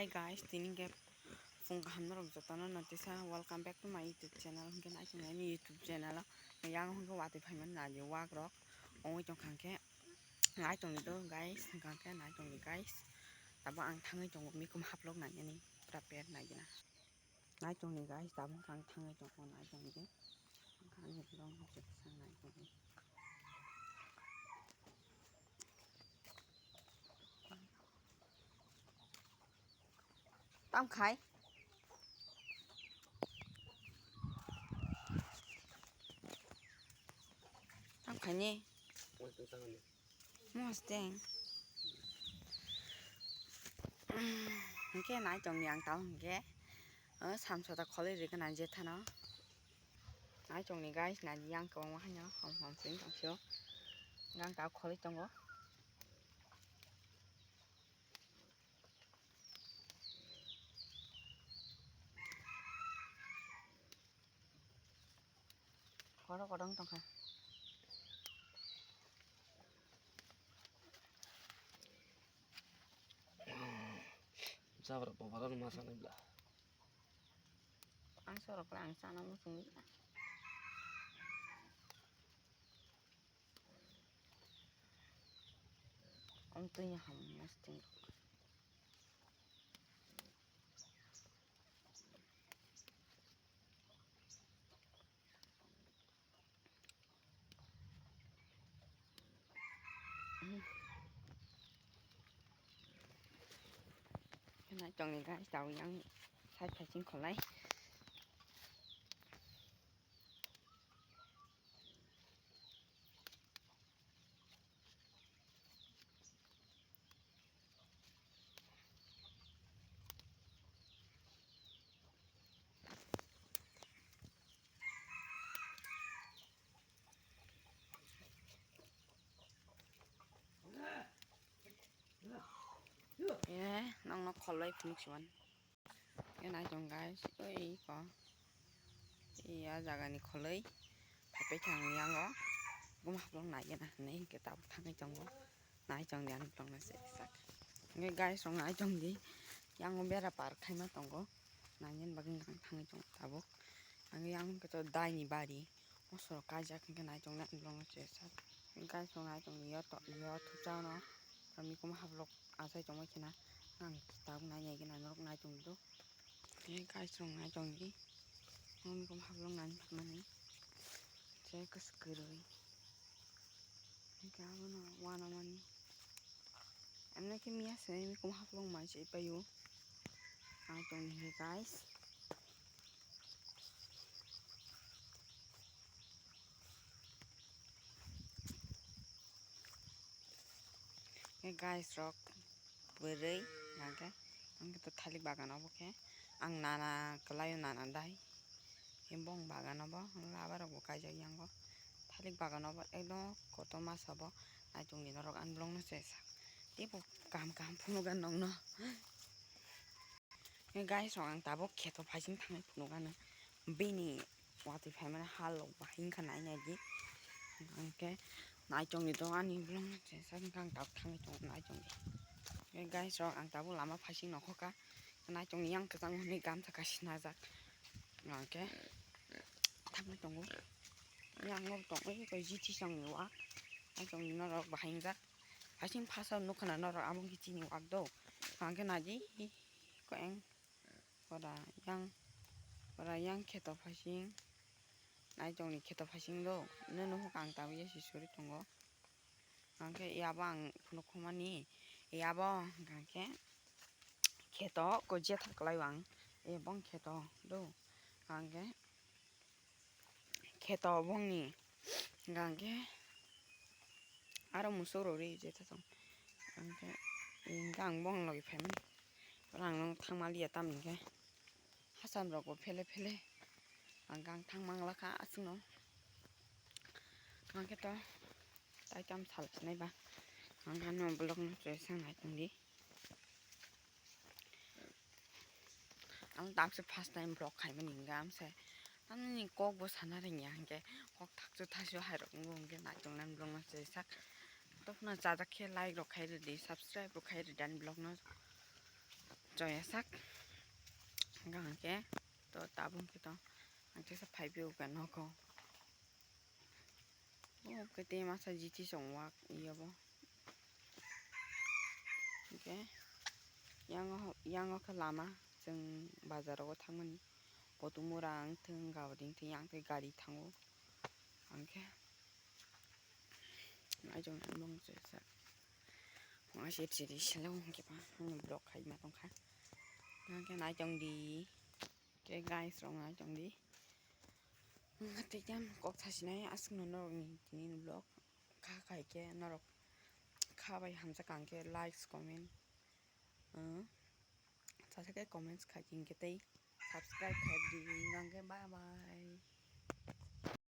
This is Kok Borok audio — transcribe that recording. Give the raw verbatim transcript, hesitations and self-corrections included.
Hi guys, tini hwnkhe phung kaham norok jotono notisa, welcome back to my YouTube channel. Hwnkhe nai tongni ani YouTube channel o yang hwnkhe watwi phaimani naidi wak rok ongwi tongkha hwnkhe nai tongni do guys, hwnkha hwnkhe nai tongni guys. Tabuk ang thangwi tongo mikum haplok nainani prepare naigina. Nai tongni guys, tabuk ang thangwi tongo nai tongni. Ang ani vlog no chwng nai tongni. Tam khai. Tam khai ni. Mosteng. Hwnkhe nai tongni ang tao hwnkhe. O samsota kholwi rikha nai jethano. Nai tongni guys, nai yang kwbangma haino hom hom sing tongphio. Ang tao kholwi tongo. Kotor kotor wng tongkha. Jabra bobara no ma sanai bla. Ang sorok le ang chana muchung bla. Ang twi ham masting. Nai tongni guys, tao yang side facing kholai. Eh, nokno kholai phunuk siman. Khe nai tong guys, oi ko. Iya jagani kholoi. Phaipai thang yango. Gum haplok nai gana hinwi hwnkhe tabuk thangwi tongo. Nai tong di ani vlog no se sak. Hwnkhe guys rok nai tong di. Yango bera par khaima tongo. Nainani bagwi ang thangwi tongo tabuk. Ang yang khe to daini bari. Mosoro kaijak hwnkhe nai tong di ani vlog no se sak. Guys rok nai tong di yo to yo thupjano. Mikhumu haplok achai tongma khena. Ang tabuk nai nai gana norok nai tong di do. Tei guys rok nai tong di. Mami kom hablong nani mani. Tei kwswk kwrwi. Hingke abono wana mani. Emne khe miya se mami kom hablong mai se paio. Nai tong di guys. Hingke guys rok. Bwrwi hingke ang khe to thalik bagan obo khe ang nana kwlaio nana dai. Bong bagan obo labar rok bo kaijak yango thalik bagan obo ekdom kotorma sabo naitung di norok ang bolong no se sak tei bo kaham kaham phunukha nokno. Guys rok ang tabuk kheto phaising thangwi phunukha no bini watwi phaimani hal rok bahai wngkha nai nai di. Hingke naichong ni do ani bolong se sak wngkha ang tabuk thangwi tongo naichong di. Hingke guys rok ang tabuk lama phaising nokhoka naichong ni yang kwchang hwnwi gamsa kaisa sinajak. Hingke thangwi tongo. Yang o tongwi koi jiti song ni wak naichong ni norok bahai wngjak. Asing phasa nukha na norok abo wngkhe chini wak do. Hingke nai di ko eng. Ora yang, ora yang kheto phaising, naichong ni kheto phaising do, nini hok ang tabuk ya si suri tongo. Hingke yabo ang phunuk khumani, yabo hingke kheto ko jethar kwlai o ang, e bong kheto do, hingke kheto bongni hingke aro musuk rok ri je tong hingke hingke ang bong logi phaimani oro ang nung thangma liya tamni hingke hacham rok bo phele phele hingke ang thang mangla kha aswk no hingke to tai tam sal sinai ba hingke ano vlog no chwrai sang nai tong di. Ang tabukse first time vlog khaimani hingke amse tamni kok bo sana rwngya hingke kok thaksu thasu hai rok wngkha hingke naitok nani vlog no chwrai sak tobofano chajak khe like rok khai rwdi subscribe rok khai rwdi ani vlog no toya sak. Hingke to tabung khe to ang kisa phai pio ka nogo. O kete masa jiti song wak iya bo. Hingke yango yango khe lama chwng bazar rogo thangmani. Kotumura wngthwng gabri wngthwng yang tei gari thango. Hingke naijong nang bong se sa. Wngse chiri salo hingke ba vlog khai ma tongkha. Hingke naijong di. Ke guys rong naijong di. Hingke tei kok thasinai aswk no norok ni tini vlog kha khai khe norok kha bai hamjak ang khe likes comment. Sasa khe comments khai hingke tei subscribe khai di hingke bye bye.